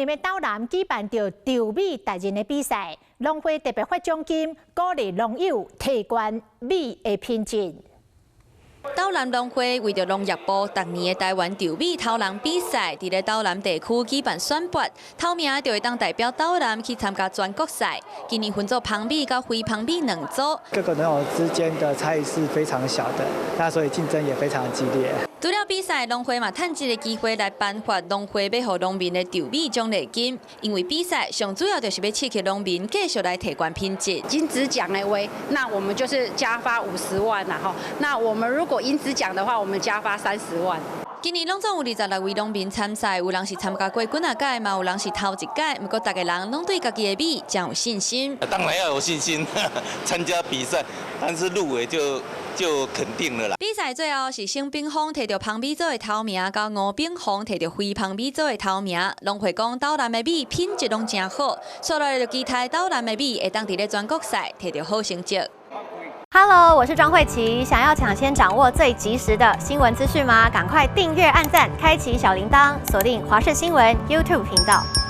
林的斗南舉辦著稻米達人的比賽，農會特別發獎金，鼓勵農友提懸米的品質。斗南農會為著農業部逐年的台灣稻米頭人比賽，佇咧斗南地區舉辦選拔，頭名就會當代表斗南去參加全國賽。今年分做芳米佮非芳米兩組。各個農友之間的差異是非常小的，那所以競爭也非常激烈。除了比賽，農會嘛趁這个機會來頒發農會欲予農民的稻米獎勵金。因為比賽上主要就是欲刺激農民繼續來提懸品質。金質獎的話，那我們就是加發50萬啦，吼。那我們如果銀質獎的話，我們加發30萬。今年攏總有26位農民參賽，有人是參加過幾若屆，嘛有人是頭一屆。毋過，逐个人攏對家己的米誠有信心。當然要有信心參加比賽，但是入圍就肯定了啦。比賽最後是沈炳峰提著芳米組的頭名，佮吳炳宏提著非芳米組的頭名。農會講斗南的米品質攏誠好，所以就期待斗南的米會當佇咧全國賽提著好成績。 Hello，我是莊慧琪。想要搶先掌握最及時的新聞資訊嗎？趕快訂閱、按讚、開啟小鈴鐺，鎖定華視新聞 YouTube 頻道。